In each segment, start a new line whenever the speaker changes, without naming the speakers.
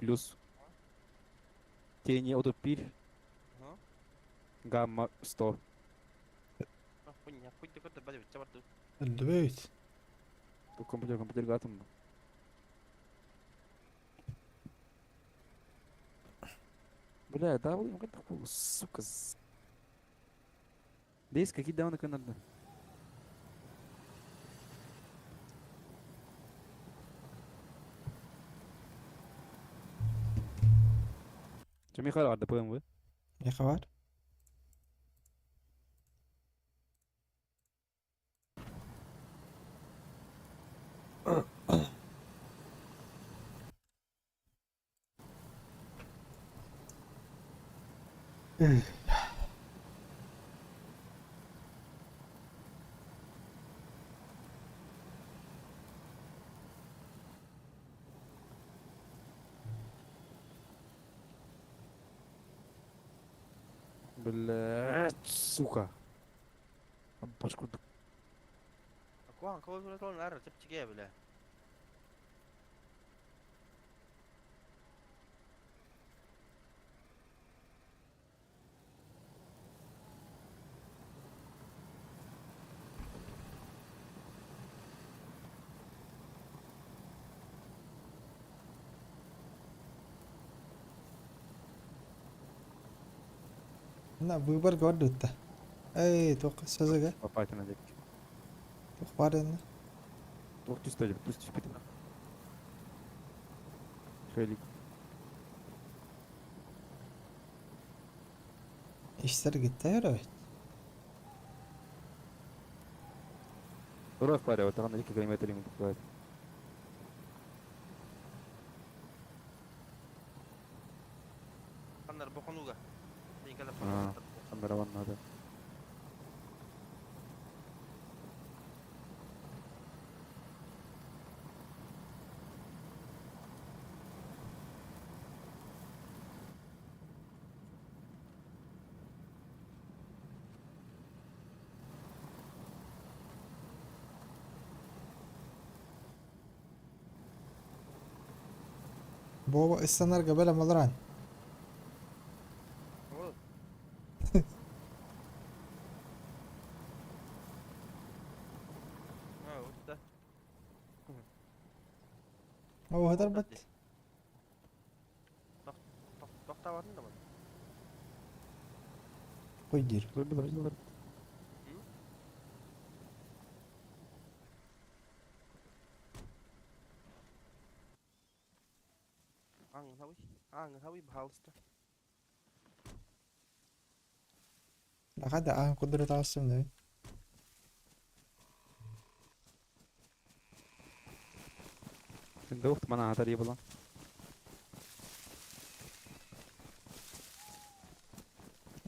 Плюс тени 31, гамма 100.
Өллүбүт.
Компьютер, компьютер гатым. Бля, да, сука. Бейс какие дауны канарда? Чэ, Михаил арда ПМВ.
Миэхэ баар.
Блядь, сука. Башку курдук.
На выбор көрдүттэ. Эй, туох сазыга?
Лопатина диэки.
Туох баар инна?
Туох түстэ түс түспүт. Фелик.
Işler gitti evet.
Тура паря, вот ана 2 километр ему бывает. А, Хандараван надо.
Бова ыстанарга бэлэм олорон. Оһотор бат. Кой диир. Лаха да аан кудура таҕыстым да.
Дохт мана атар була.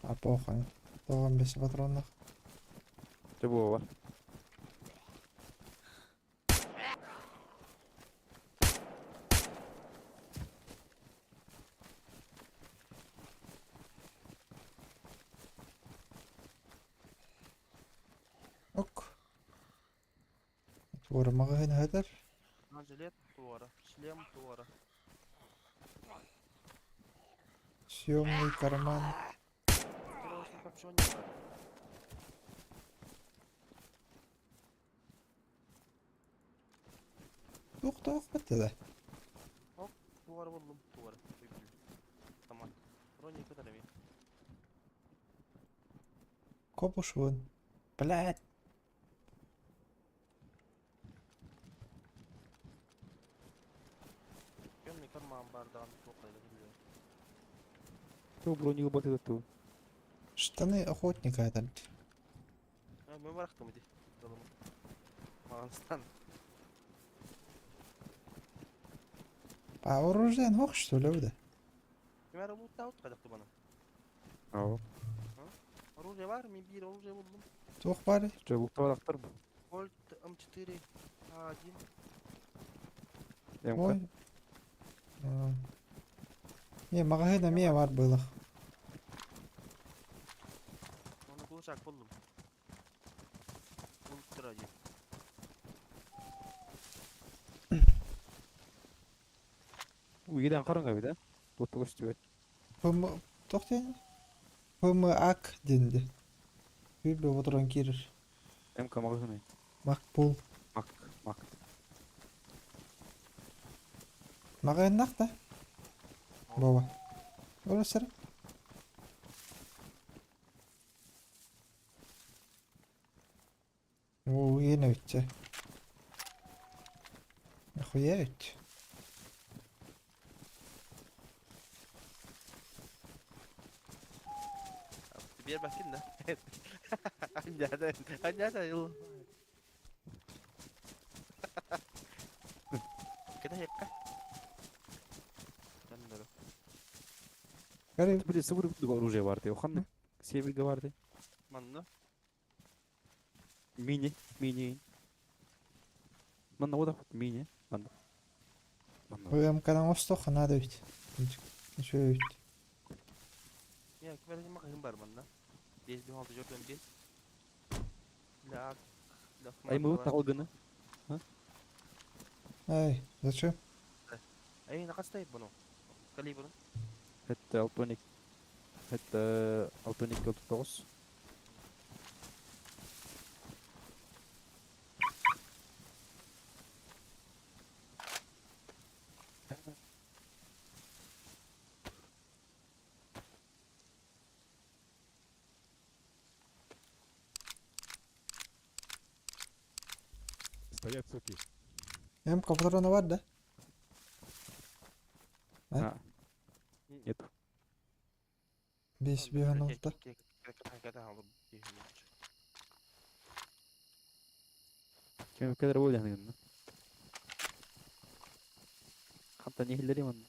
А похуй. Тоҕон бес патроннах.
Чэ буола.
Ок. Туора маҕаһыын хатар. Съемный карман. Туох туох баттада. Копушвон. Блядь.
Ту броню баты ту.
Штаны охотника это. А оружие нох что ли да?
Ау.
Туох баар.
Чэ луктабатахтар бу. МК.
Ой. А. Не, маҕаһыын эмиэ баар быылах.
Биирэн харыҥ эбит ээ. Туох да көстүбэт.
ПМ туох диэн? ПМАК диэн дии. Сүүрбэ оторон киирэр.
МК маҕаһыыный.
Макпул.
Мак, мак.
Маҕаһыыннах да? Вова. Олорсар. Оо, иэн эбитчэ. Нахуя эбит?
Биэрбэккин да. Анньаата, анньаата ыл. Кэтэһиэххэ. Дьоннору.
Бары
Били сыбыр оружие бар дии. Ханнык северге бар дии.
Манна.
Мини, мини. Манна вот мини. Манна. Манна.
ВМК-дан оҥостуохха наада эбит. Үчүгэй эбит.
Я, ким эрэ маҕаһыын бар манна. 5 6 4 5. Для для
Аймыбыт таҕылгыны.
Ай, зачем?
Эй, накастай бұны. Кали бұны.
Это алтоник. Это алтоник 39.
Стоять, суки.
МК патрона бар да? А?
А. Нет.
Бес бүйөн алта.
Ким кадр бол яны. Хатта не хиллери ман.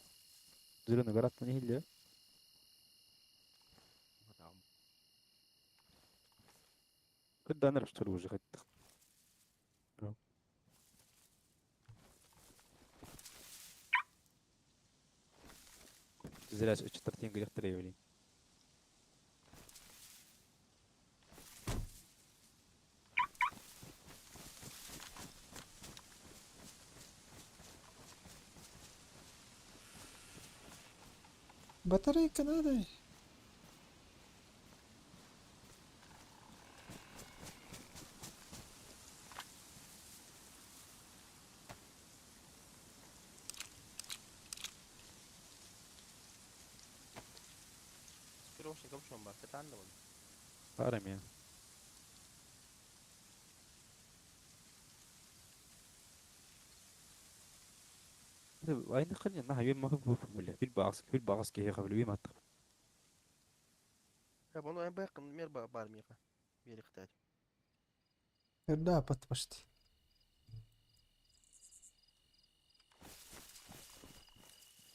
Зүрені гаратта не хиллер. Кыданыр что уже хаттық. Зря четвертин грехтер блин.
Батарейка надо.
Армия. Айны ханья на хабим махы бу бля. Бил багас, бил багас ке хабли би мат.
Бұны ән байқын мер бар миға. Бері қытады.
Да, почти.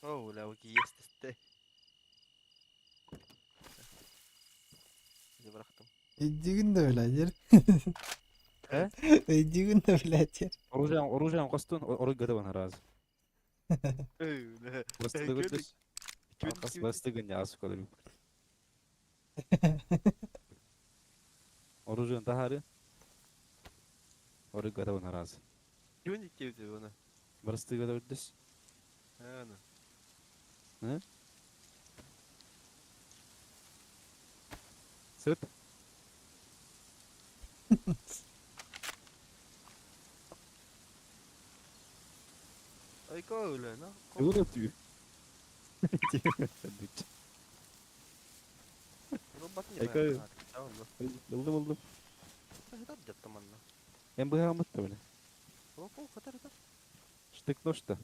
Оу, ля, оки естісті. Бырақтым.
Иди да, блядь.
Э?
Иди да, блядь.
Оружие, оружие костун, оружие готово раз. Бастыгы бастыгы не асукалыр. Оружие тахары. Оружие готово раз.
Кимин кевди оны?
Бастыгы да өтөс.
Аны.
Сөт.
Айка өлі, на?
Ура ты. Айка. Булды булды. Эм быга мытты бля. Штык нож-то.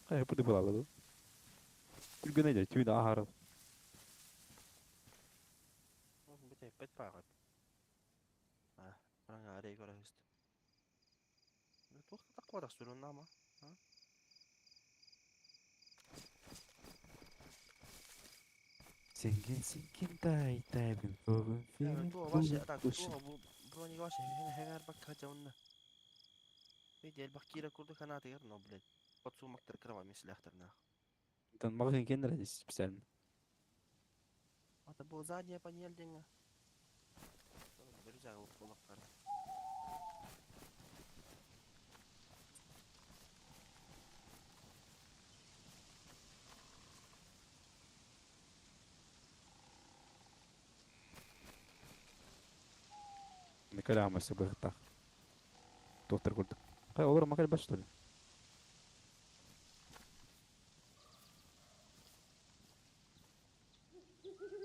Кая буду была да. Күлгән әйдә, түйін ахары. Сенген сенген дай дай бин бүгін Там магазин кендер здесь специально.
Это был задняя панель деньги. Рюкзак.
Кэлээмэсэ быһыктаах. Туохтар курдук. Хай олор макай баш что ли?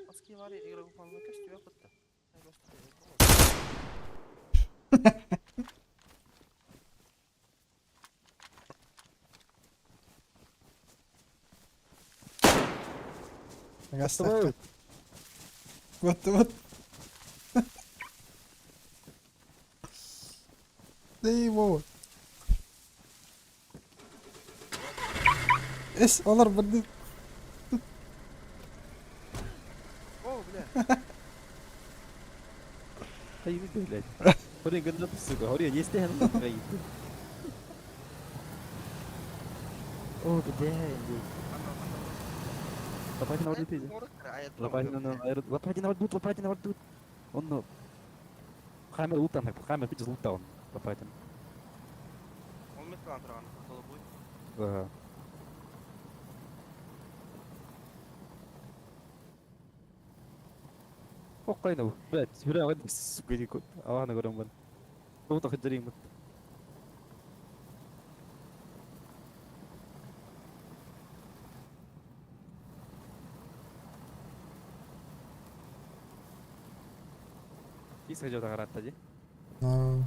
Аски var игра манна көстүбэ кытта.
Гастахха. What? Эй, Вова. Эс, олор барды.
О, бля.
Хайы блядь. Хорин гыннап, сука. Хорин, не стehen на О, блядь. Лопатина вот тут. Лопатина лопатина вот тут, лопатина вот тут. Он Хаммер лутан, хаммер пить лутаун. Лопатин.
Он метран тран, голубой.
Ага. Оккайна, блядь, бля, вот сука, иди Алана көрөн бар. Тугу тахыджарыймыт. Ис хажо тагаратта же.
No.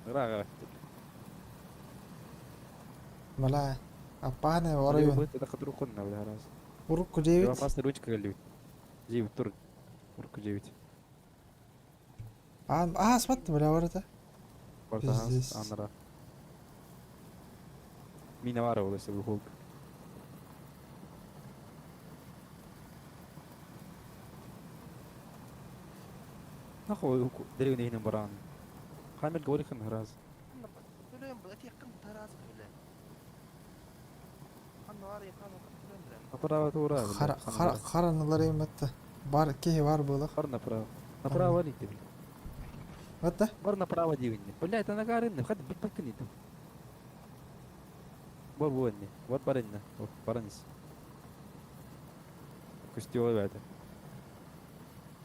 Ыраага.
Бала. Аппааны оройун.
Тахадыру конна бля раз.
Урукку дебит.
Опасный ручка келбит. Жейбит тур. Урукку жейбит.
Аа, сматты бля барыта.
Пиздец. Анара. Мина бар ол эсе бу Нахуй деревне иһинен бараан. Хамер говорит раз. Направо тура.
Хара хара хараналар эматта. Бар кеһи бар буолах.
Бар направо. Направо лити, бля.
Батта.
Бар направо дивинни. Бля, это нагарынны. Хат бит бакын итим. Бар буэнни. Бар барынна. Барынис. Кустёва это.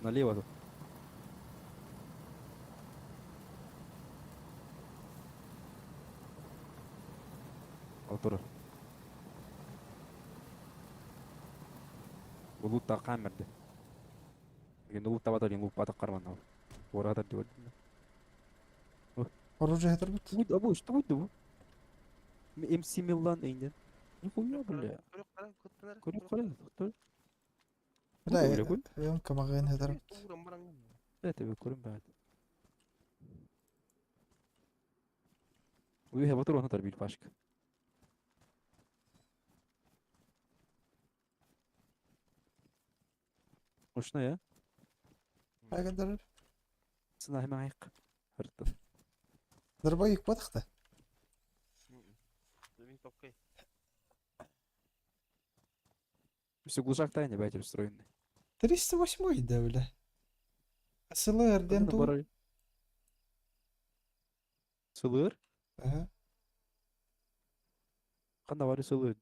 Налево тут. Отур. Улутта камерды. Ген улутта бата ген лупата карман. Ората диyor.
Оружие турбут.
Будет, а что будет bu? MC Milan эйнен. Нихуя, бля. Көрүп көрө.
Бля, юм камагын хатар.
Это көрүм бәт. Уйха батыр оны бир пашка. Ушна я?
Айгадыр.
Сына hemen ayık. Hırtı.
Дырба yük батықты.
Все глушак тайны бәтер встроенный.
308 да, бля. СЛР ден ту.
СЛР?
Ага.
Қанда бар СЛР?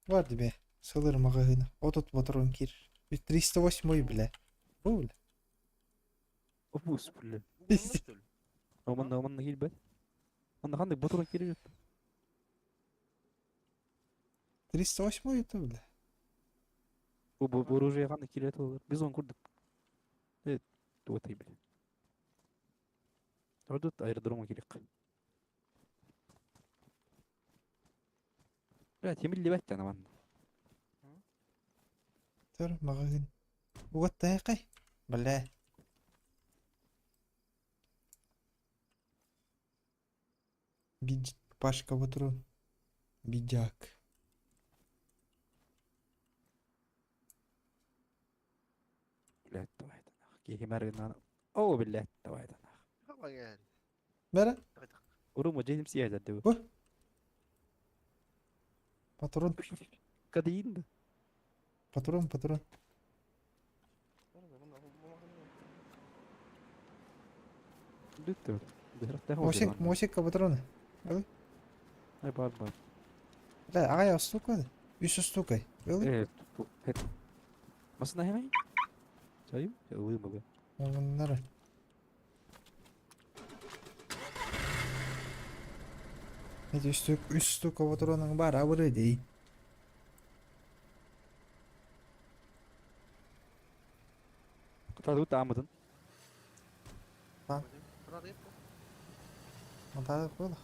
Бар тебе. СЛР магазина. Отут патрон кир. 308, бля. Бу, бля.
Опус, бля. Оманна, оманна кил бәт. Анда қандай патрон кире жет.
308 это, бля.
Бу оружие қандай кире олар. Біз оны көрдік. Э, туатай, бля. Ордут аэродромға керек. Бля, темір лебәт ана манна.
Тұр, магазин. Угат тайқай. Бля. Бидж... Пашка патрон. Бидяк.
Блядь, давай это нах. Кихимаргын О, блядь, давай это нах.
Бәрі?
Уруму жейдім сияды деп.
Бу? Патрон.
Кадейін
Патрон, патрон.
Бүттү.
Мосик, мосикка патроны.
Ай, бар, бар.
Бля, ағай астука. Үс астукай. Белый?
Э, Масына хемей? Чайым? Лымы бе.
Оннары. Эти үс штука патронуҥ баар абыры дии.
Кытаатыбыт тааммытын.
Матаадык буола.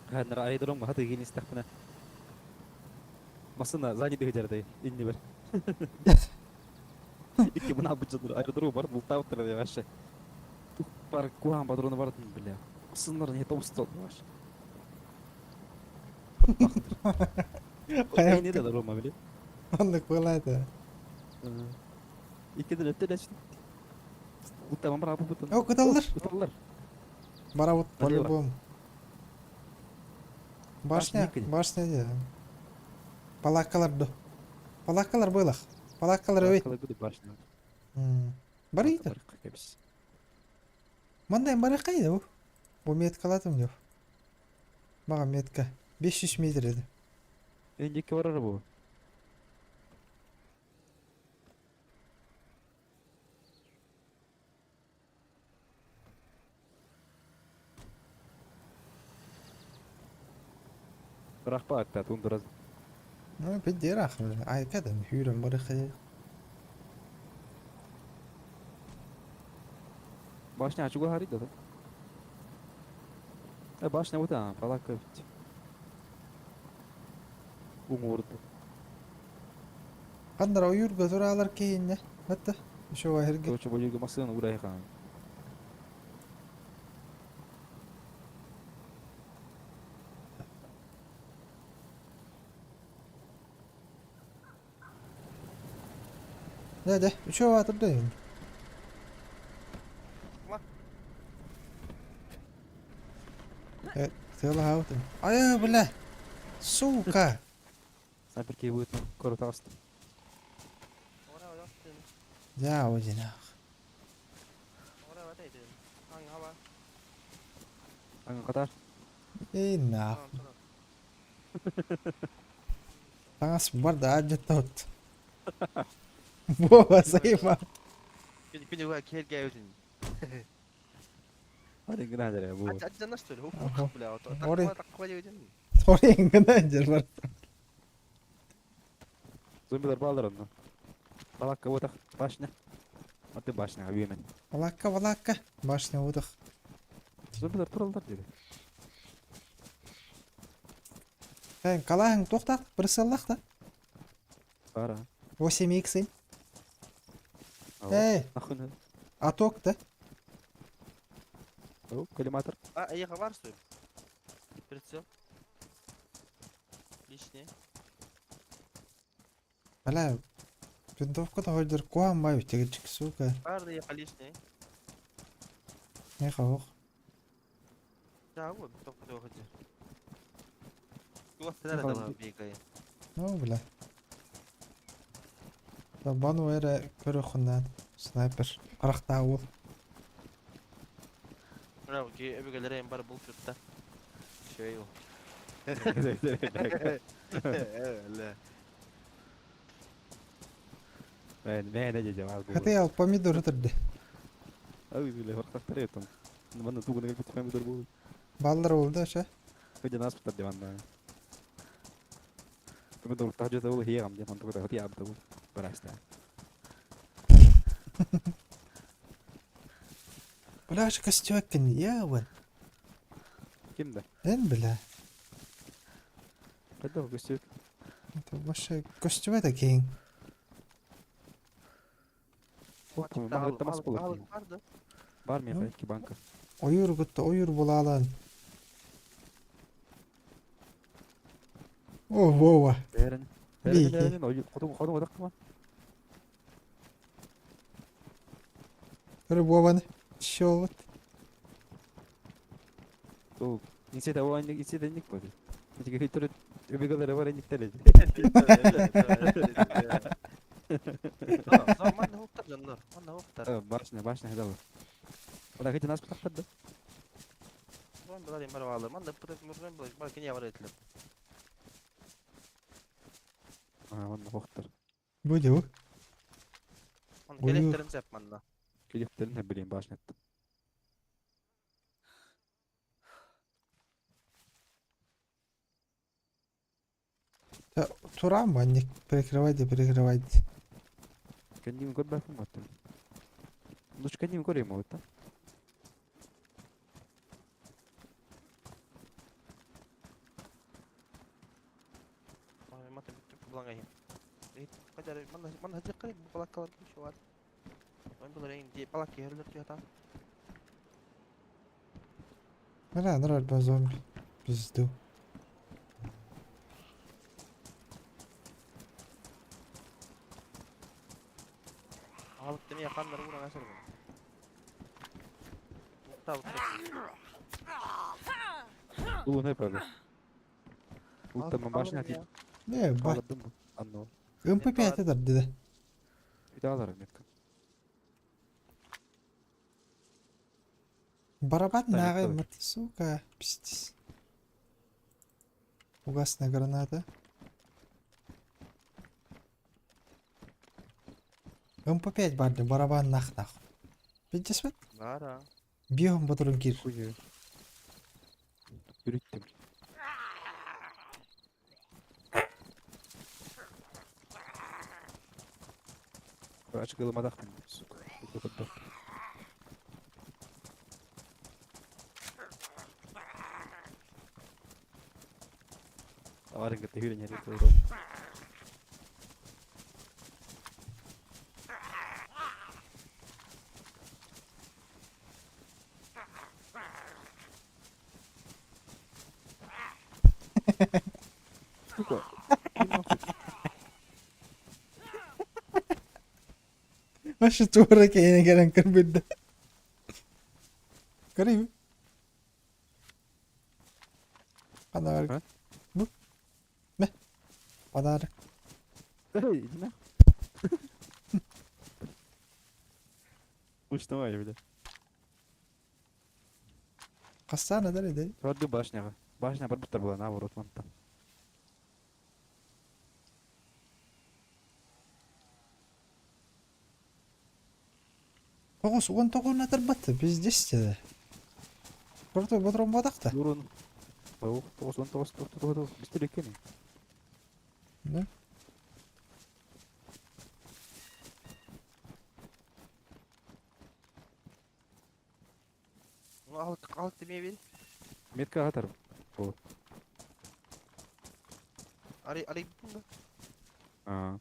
Хаһаннара аэродром хаты киин истэхпинэ массыына сзади дыһыдьардай иннибэр. Икки мына быдьаныр аэродром бар бултаабыттар вообще. Бар куһаан патроны барытын бля. Массыыналар не томстол вообще. Эйни да Рома били.
Оннук буолаа этэ.
Икки да өттө дәчтим. Уттаман бар бутун.
О, кыталлар.
Кыталлар.
Барабыт по-любому. Башня,
Башня
башня дии. Палаккалар ду. Палаккалар быылах. Палаккалар өй.
Башня.
Барыйда. Манна барыйда бу. Бу меткалатым деп. Мага метка. 500 метр edi.
Эндикке барар бу. Рахпа атта тундураз.
Ну, بدي راح عاي كذا هيرم барыйда.
Башня ачуга харит да. Башня вот там, палака ведь. Умурду.
Ханнар ойуурга тураалар киһиннэ. Батта. Еще эрге.
Короче, болюга машина урайхан.
Да, да. Еще атырда. Тыла хаутым. Ай, бля. Сука.
Снайперки будет на коротаст.
Я одинах.
Аңа катар.
Эй, нах. Таңас бар да ажыттаут. Буоба сайма.
Күнүгө келге өтүн.
Hadi гына бу.
Ачжана что ли?
Ага.
Бля,
Ори.
такой өтүн.
Орен гына жер бар.
Зомбилар балдар онно. Палакка вот башня. А ты башня, үемен.
Балакка, балакка. Башня удах.
Зомбилар туралдар деди.
Эн, калаһың тоқтақ, бір саллақ та.
Бара.
8 икс. Эй,
Нахуй.
аток да.
О, коллиматор.
А, ехал бар что ли? Прицел. Лишний.
Бля, винтовка да хойдер куан бай тегичик, сука.
Бар да ехал лишний.
Не хавох.
Да, вот, только ты уходи. Вот тогда да бегай.
Ну, бля. Да бану эре көрөхүннән снайпер. Каракта ул.
Браво, ки өбөгөлөр эм бар бул журтта. Шөй ол.
Мен мен эже жабал бу.
Хаты ал помидор өтөрдү.
Ай, бля, барактар там. Мана тугуна келип помидор бу.
Балдар болду ша.
Көдө нас бутар диванда. Помидор тажы ол хиям деп антуга да хия бу. Бараста.
Бля, костюкин я вон.
Кимде?
Эн бля.
Кайда көстүк?
Это вообще костюм это кең.
Мага тамас болот. Бар мен ки банка.
Ойур гытта ойур булалан. О, вова.
Берин.
Бейки.
Берин, ой, кодум кодум одак
Көрө вованы. Шоут.
Ол инседе о инник инседе инник бу. Тиги хитер өбөгөлөр бар инниктер.
Манна хоптар жандар. Манна хоптар.
Башня, башня хада. Ода хит нас бутактар да.
Вон была бар алыр. Манна пытып мурган была бар кине бар этилеп.
А, манна хоктар.
Бу дебу.
Ман
Ой.
келектерин сеп манна.
Келептерин билейм башня.
Туран манник прикрывайте, прикрывайте.
Кэннибин көрбөппүн баттым. Лучше кэннибин көрөйм оҕута. Бля, норваль зомби. Пизду. Улуунай правда. Ултаммын башня тиит.
Не, ба.
Хааллардым бу. Анно.
МП5 тардыда.
Үтаалар метка.
Барабан нааҕай мат, сука, пиздец. Угасная граната. МП5 барды, барабан нах нах. Пиздец бит?
Бара.
Биһом батырын кир.
Хуй. Үрүттүм. Ачыгылымадахпын, сука. Көрдөх. Аварин кытта хүрен яры турум. Сука.
Вообще тура кейine кэлэн көрбүттэ. Көрейін. Подарок.
А?
Бу. Мэ. Подарок.
Эй, иди на. Уштамай, бля.
Хастаана да эдэй.
Көрдү башняга. Башня бар буттар була, наоборот, мантан.
Тоҕус уон тоҕуна тарбатта пиздец да. Просто ботрон бодақта.
Дурун. Тоғыз, тоғыз, он тоғыз, тоғыз, тоғыз, тоғыз. Бистер екен.
Да?
Метка атар. А.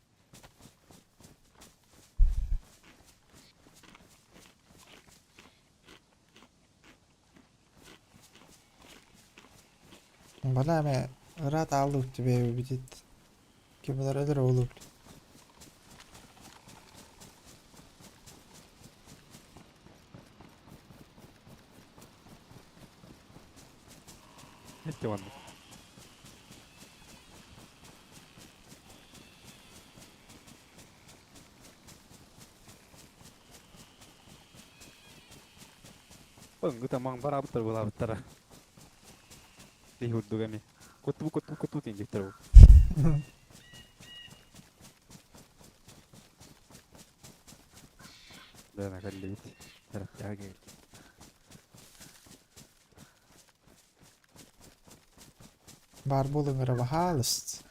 Бала ме рад алып тебе видит. Кимдер өлөр олуп.
Метке ванна. Онгута маң бара буттар була буттара. Ти хурдугами. Коту коту коту тин жиктер бу. Да на калли бит. Тарап тяге.
Бар болуңара бахалыст.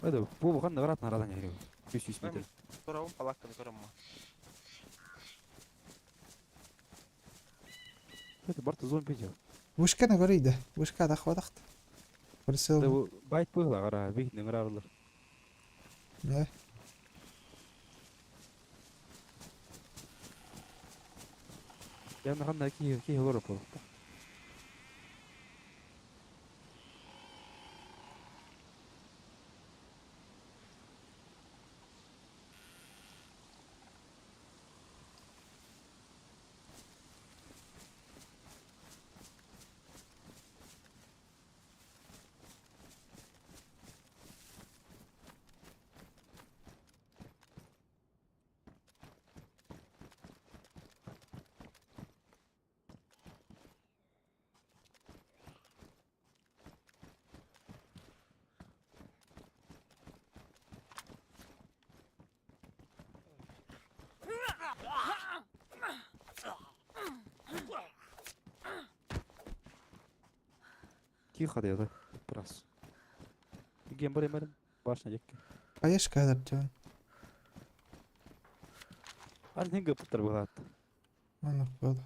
Hadi bu bu kan da aradan geliyor. 300 metre. Это барта зомби дел.
Вышканы көрейді. Вышка дахвадахт.
Да
Присыл.
бу байт быгла кара, бихнең аралар.
Не.
Яны ханда ки ки лор по. Тихо деді. Раз. Ген бар емерім. Башня декке.
Поешь кадр
Ар неге пыттыр болады.
Оны был.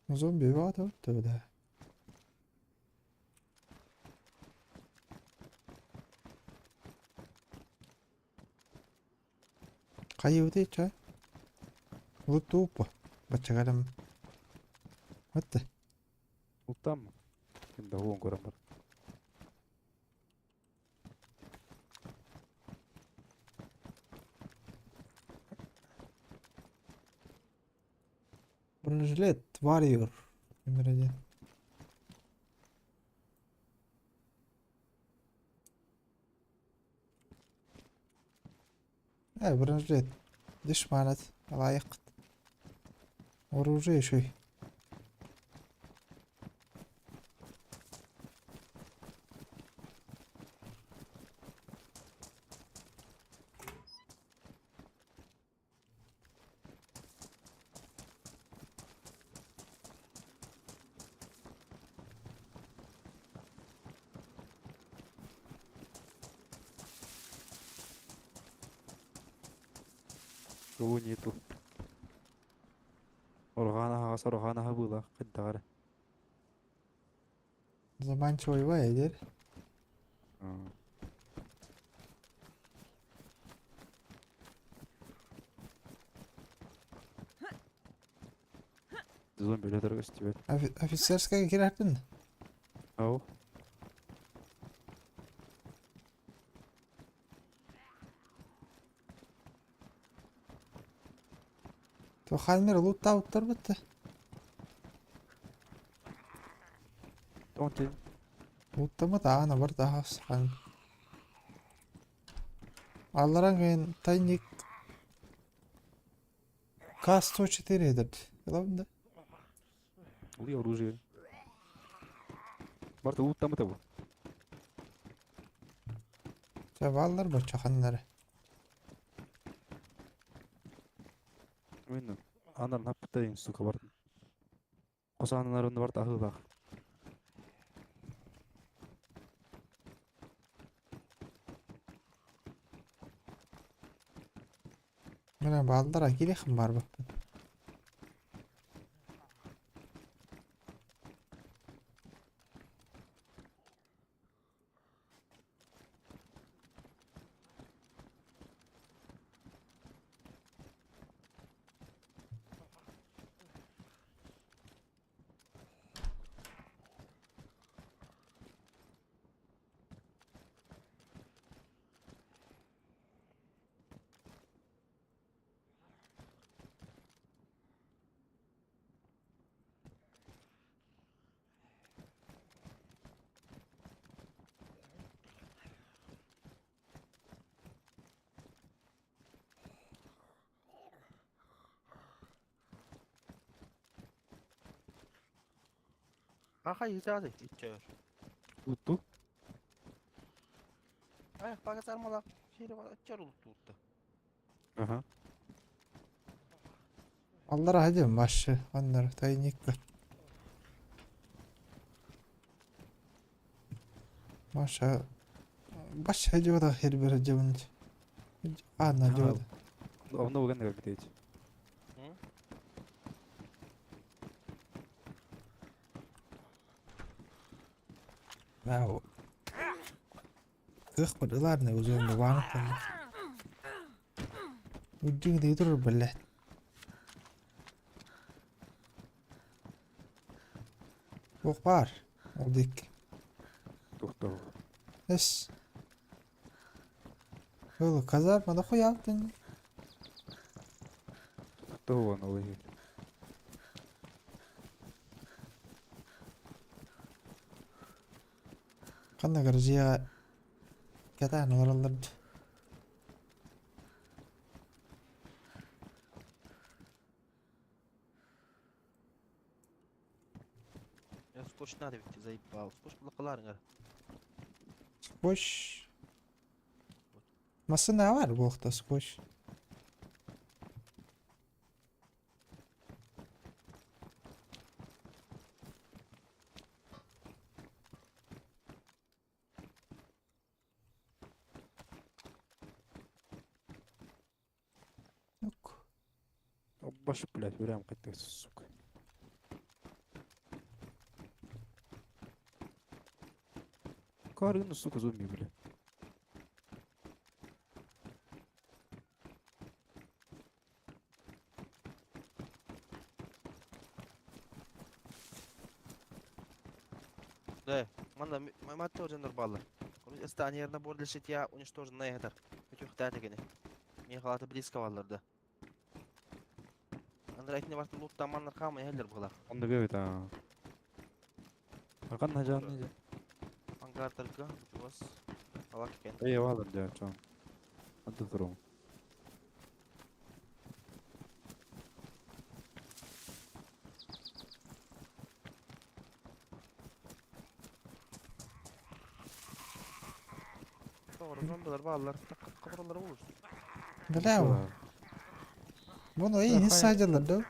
Зомби var da. Хайы ча? Вот тупо. Бачагарам. Вот.
Ултам. Ким да уон көрөм бар.
Бронежилет Warrior. Номер один. Бронежилет. Диш манат. Лайық. Оружие еще.
Кого нету. Орғана сорғана было. Кыддары.
Заманчивый вайдер.
Зомби летер көстүбөт.
Офицерская кираттын.
Ау.
То ханмер лут ауттар бітті.
Тонти.
Луттама да ана бар да хан. Алларан кайын тайник К-104 едірді. Главное.
Ули оружие. Барта луттамы табу.
Чабаллар бар чаханнары.
Мен анар напытайын сука бар. Косанылар онда барта ахы бак.
Мына балдар акилехим бар баппын.
Аха изады иччөр.
Лутту.
Ай, бага сармала. Шери бар иччөр улутту улутту.
Ага.
Аллара хадим башы. Аннар тайник бар. Маша. Баш хадиода хербер хадимын. Анна хадиода.
Онно буган да битеч.
Вау. Кых бір ыларны өзімді ванып Үддүң дейдір білі. Оқ бар. Ол дек.
Токтоо.
Эс. Ол казармада хуяптын.
Токтоо аны олай.
Қандай жия катан оларларды.
Я скотч надо ведь заебал. Скотч булакаларыңар.
Скотч. Массыына баар буолуохта скотч. Ок.
Баш, блядь, прям как сука. Карыны, сука, зомби, бля.
Да, манна маматта дьоннор бааллар. Станерна бор лишитя уничтоженная этар. Өтүөхтээтэ кини. Михалата близко бааллар да. Андрей айтны бартын луттан манна хаама иһэллэр буолар.
Онно бэбит аа. Акан хажаан не.
Ангардарга чугас алак экен.
Эй, валар дя, чон. Антон турум.
Doğru zombiler бааллар. Капыралар болur.
Бля, Бұны ей не сайдылар да?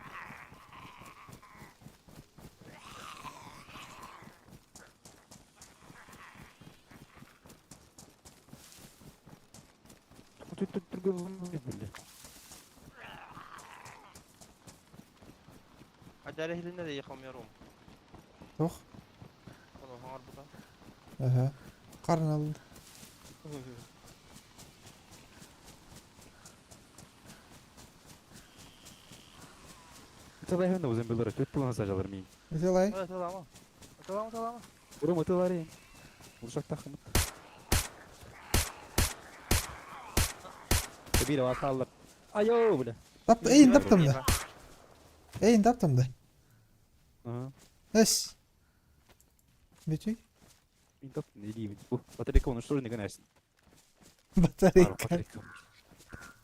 Тут тут другой зомби, бля.
Ажары хилинне де яқамıyorum.
Туох?
Оны хаңар бута.
Аха. Қарын алды.
Тылай хөнө зомбилар, тут план сажалар мин.
Өтелай.
Evet tamam. Tamam tamam.
Урум тылари. Уршак тахмыт. Кабира ваталлар. Айо, бля.
Тапты, эйин таптым да. Эйин таптым да.
Ага.
Эс. Бүтүй.
Мин таптым, не деймін. Бу, батарейка уничтоженный гынайсың.
Батарейка.
Батарейка.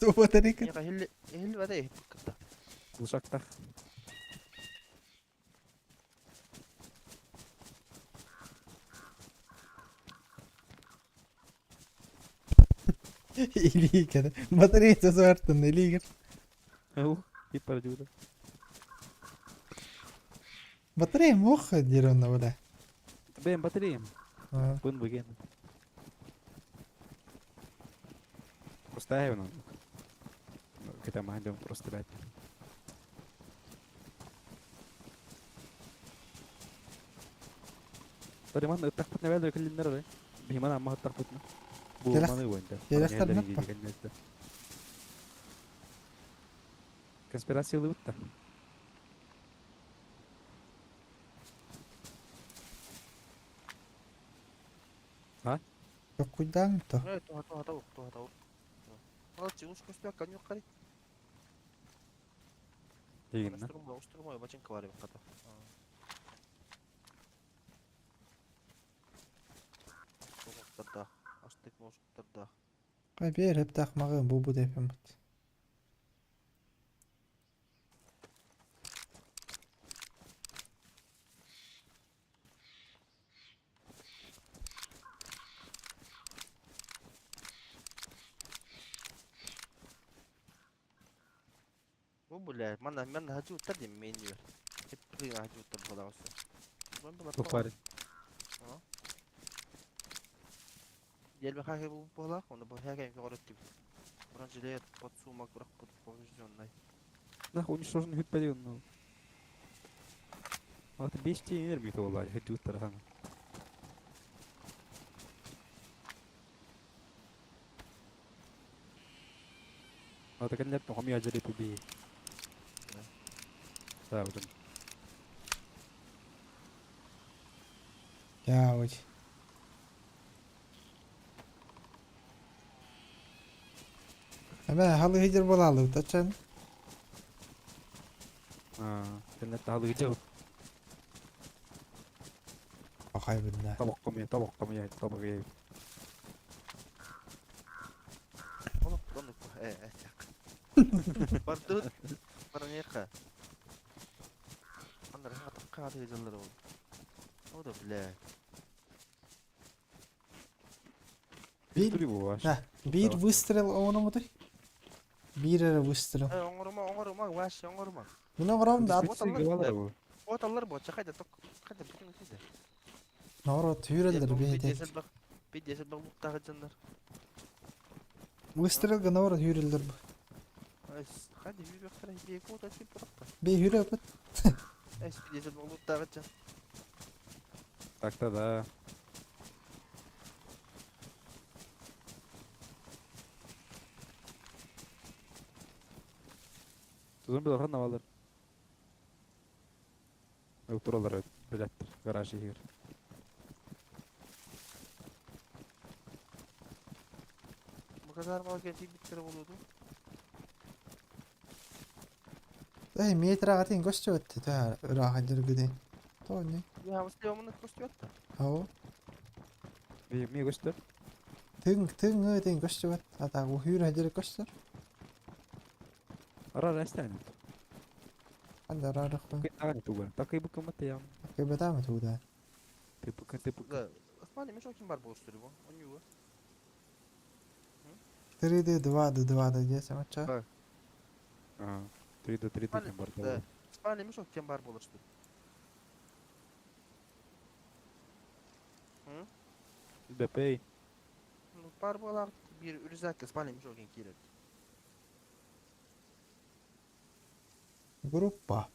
Ту батарейка.
Миха хилли хилли бата кытта.
Уршак тах.
Илигер. Батарейка суартын, илигер.
Ау, и парадюда.
Батарея мох деревна, бля.
Бэм, батарея.
А,
Бын выген. Просто ну. Когда мы идем просто бять. Тариман тахпытна бәле килиннер бе. Биман амма тахпытна. Бу
Келах-
маны венде.
келахтар наппа.
Конспирация лыбытта.
Куйдаң то.
Evet tuha tuha tavuk tuha tavuk. Алчы уш көстө каню кари.
Дегенне.
Устурма устурма бачинка бар ката. Тоғыттарда, астык мошуктарда.
Кай бер хеп тахмагы бу бу деп бут.
Бу бля, мана мен хажы уттар дем мен дибер. Хеп кыйын хажы уттар була болса.
Тохвари.
Елбе хахе бу була, оны бу хахе көрөт дип. Бронежилет, подсумок, бирок поврежденный.
Нах уничтожен хүт бәле ну. Аты 5 тенер бит олар, хүт уттар хан. Аты кенлеп тохами ажары пуби. Да, вот.
Я ой. Эме халы хидер болалы тачан.
А, кенлеп тахалы жау.
Ахай бинна.
Табак комия, табак комия, табак ей.
Олып, оны э, э, так. Бардут, баранеха. Анда рахат кады жыллар ол. О да бля.
Биир,
Тури бу
да, биир выстрел оҥороммутуй? Биир эрэ выстрел.
Э, оҥорума, оҥорума, вообще оҥорума.
Мин оҥоробун да,
Вот аллар, вот аллар буолча, хайда ток, хайда бүтүн үтүдэ.
Норуот түүрэллэр биһиги.
Пиздец, луктаах дьоннор.
Выстрел гына түүрэллэр бу.
Хайда үүрүөхтэрэ, биэкуота тип
Би үүрөпүт.
Эс пиздец, луктаах дьон.
Так-то да. Зомби охрана балар. Туралар билеттер гараж иһигэр.
Бу казармаҕа кэлсийбиттэрэ буолуо дуу?
Эй, метр ағатын көстүбэт төһө ыраах дьыргыдын. Тони.
Я услевманы көстүбэт да.
Ау.
Ми көстөр?
Тыҥ тыҥ тыҥ көстүбэт. Ата ухүүр хадыр көстөр.
Ара растан.
Анда арарыхпын.
Такай тугар. Такай букамата ям.
Кыбатама туда.
Тыпыка тыпыка.
Да. Осман эме ким бар болустур бу? Онюгу.
3D 2D 2D десем ача.
А, 3D 3D кем бар.
Да. Осман эме ким бар болустур.
БП.
Ну, бар болар бир үрүзәк Осман эме ким кирет.
Группа.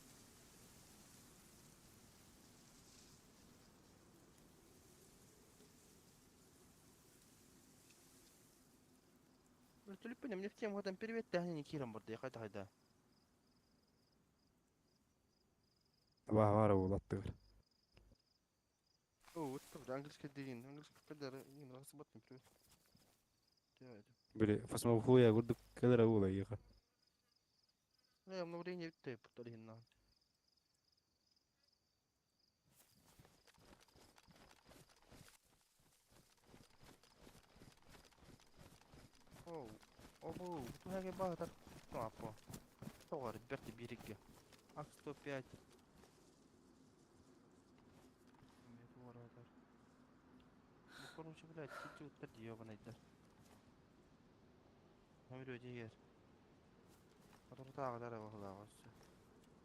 Түлүппүн эмне тем хотан привет тәһни кирен бар кайда кайда.
Бар бар улаттыгар.
О, вот там английский деген, английский кадар, не расботный привет.
Били фасмофуя гурдук келер ула иха.
Не, обновление битте, повторин. О, обу, туһаге баатар апо. Тоғар, берти бирикке. Ак 105. Ну, короче, блядь, сити уттар ёбаный да. Өмір егер. Отуртааҕы дара баһылааҕы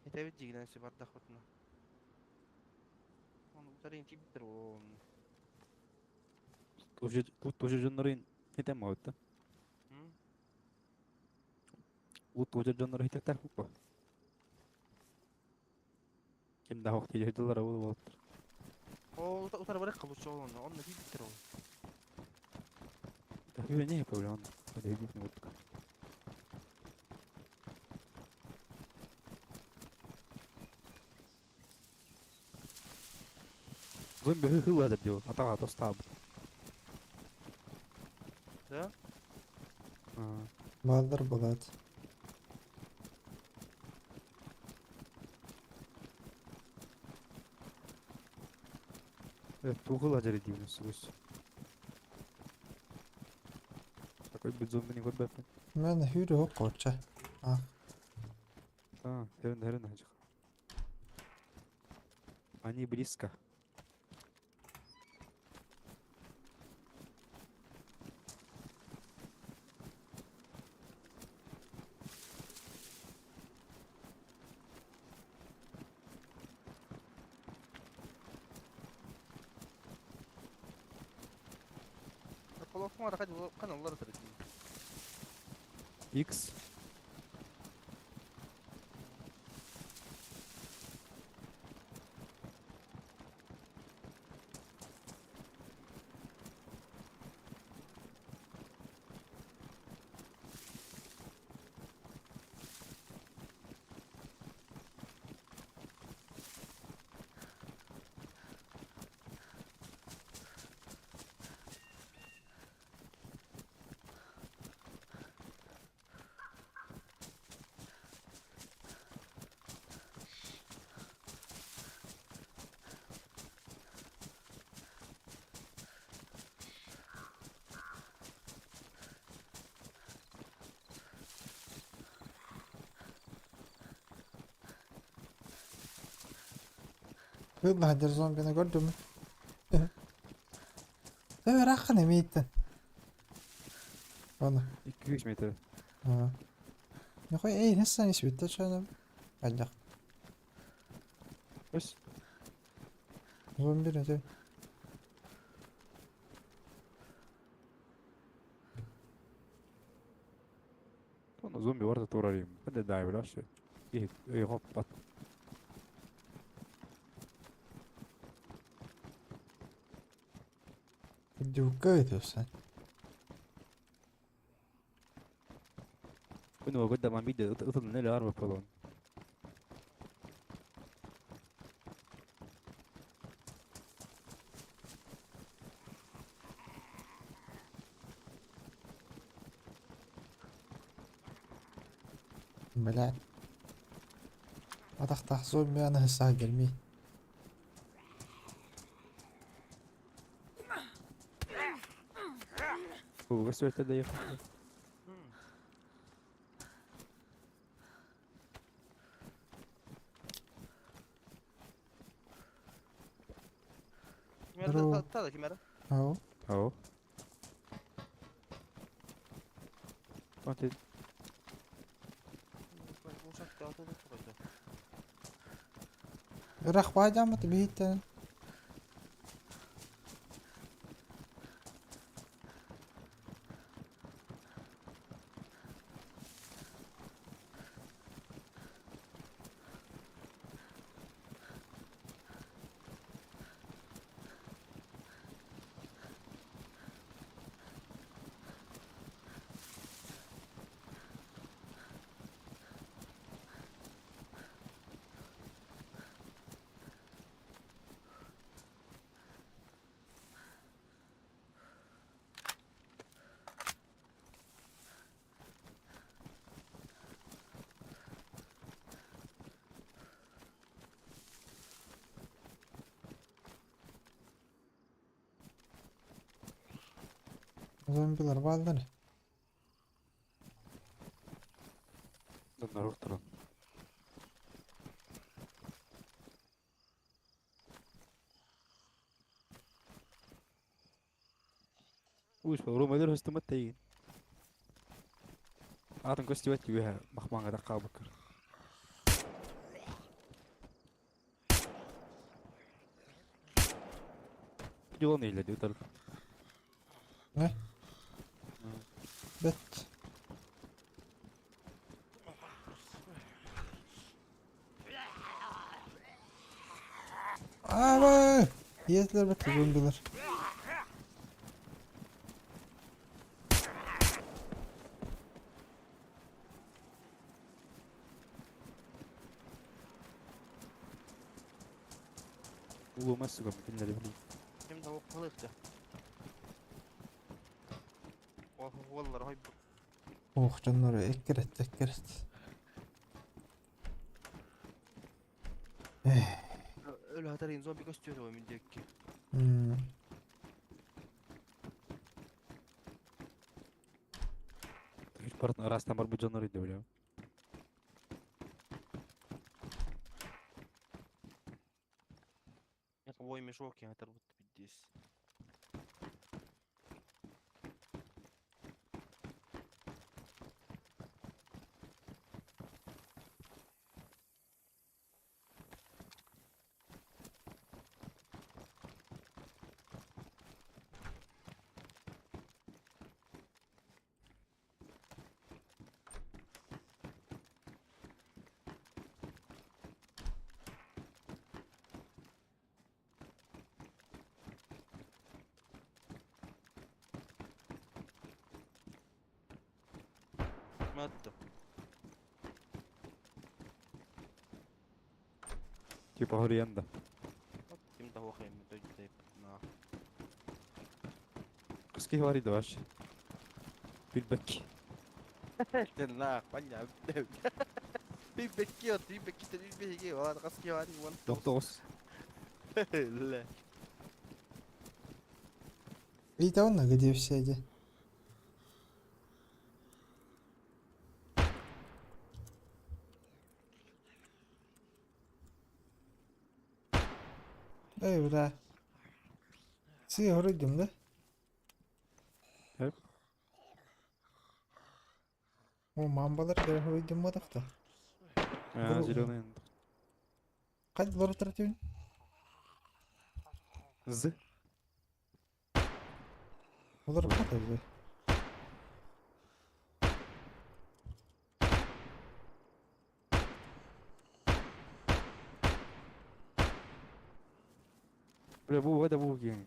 Этэбит дьигинэн си бардахпытына. Оны утарын тибиттер ол.
Тоже тут тоже жоннорын хитем мавытта. Ут тоже жоннор хитектер хуппа. Ким да хох тиже ол болуптур.
О, утар барак кылучу ол оны. Онно тибиттер ол.
Так не проблема. Подойди не вот. Зомби хыхыла деп атаға тостап.
Да?
Балдар булат.
Тухыла жере деймін сугус. Такой бы зомби не көрбәппін.
Мен хүрү хоккоча. А,
А, херен херен хажы. Они близко.
Полофма кана олар тыры.
X.
Хыла зомбини көрдүм. Э, рахын эмейтен. Оны.
200 метр.
Нохой эй, нессан испитте чанам. Хайдах.
Өс.
Зомби это.
Онно зомби барыта турар им. Ханна даай билээччи. Киһи өйө хоппот.
Дюка это все.
Күн уога даман биирдэ ытын нэлэ арба полон.
Блядь. Атахтаах зомби аны саа gelмей.
Ууга сүөтэ да
Здорово.
Кимэр та кимэр?
Ау.
Ау. Ante
Ырах баайдааммыт биһиттэн. Зомбилар бааллар.
Доннор туран. Уус Рома дөр хөстөмөт тейин. Атын көстүбэт үөһэ махмаҥа таххаабыккар. Жолон ийледи утар.
Не? Бэт. Аба! Иэтилэр бэт зомбилар.
Улуу сугам кинилери билин.
Ким да оққалықты. Уоллар хой.
Ох, дьоннор эккирет, эккирет. Эх.
Өлө хатарын зомби көстүө ғой мен декки.
Бартын арасынан бар бу дьоннор иде билем.
Ой мешок хатар бут биддес. Матты.
Типа хориянда.
Ким да оқайм дойдайп на.
Кыски бар иде вообще. Билбек.
На, паня. Би бекки от, би бекки те би бекки, вала каски вари вон.
Токтоос.
Ле.
Видите, он где все эти. Эй, бля. Си, вроде, да?
Хеп.
О, мамбалар дьаһайдымматахта.
А, зеленый.
Хайдылар тративин?
З.
Олар бата
Бля, бу это бу киң.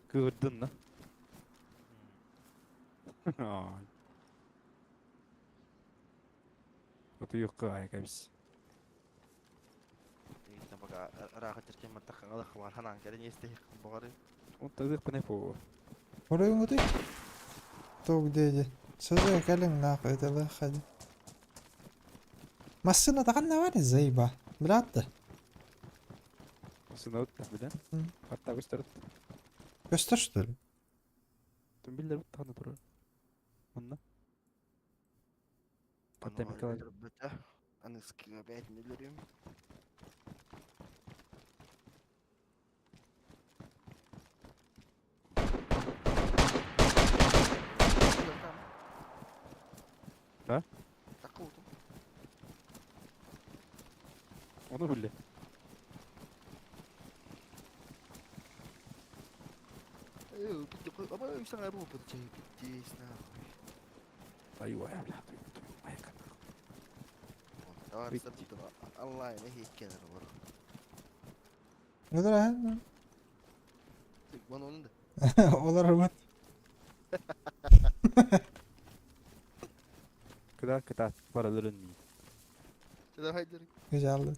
Кырдын да. Отуйукка айкабис.
Пока ыраах теркен маттах алах бар ханан кэлэн истих боҕары.
Онтадых панепо.
Оройуҥутуй? Туох диэди? Сызы кэлиҥ нахуй это хади. Массыына таҕанна бар заеба. Брат да.
Массыына утта билэн. Хатта көстөр.
Көстөр что ли?
Тум биллер уттаҕына турар. Онно. Хатта Миколай.
Аны скига бээтин өлөрүм.
Да?
Такой-то.
Ону билле. Айва, бля,
Онлайн ehikkeler var.
Олар а?
Bana onun da.
Олар вот.
Кыда кыта бараларын.
Давай дыр.
Güzel.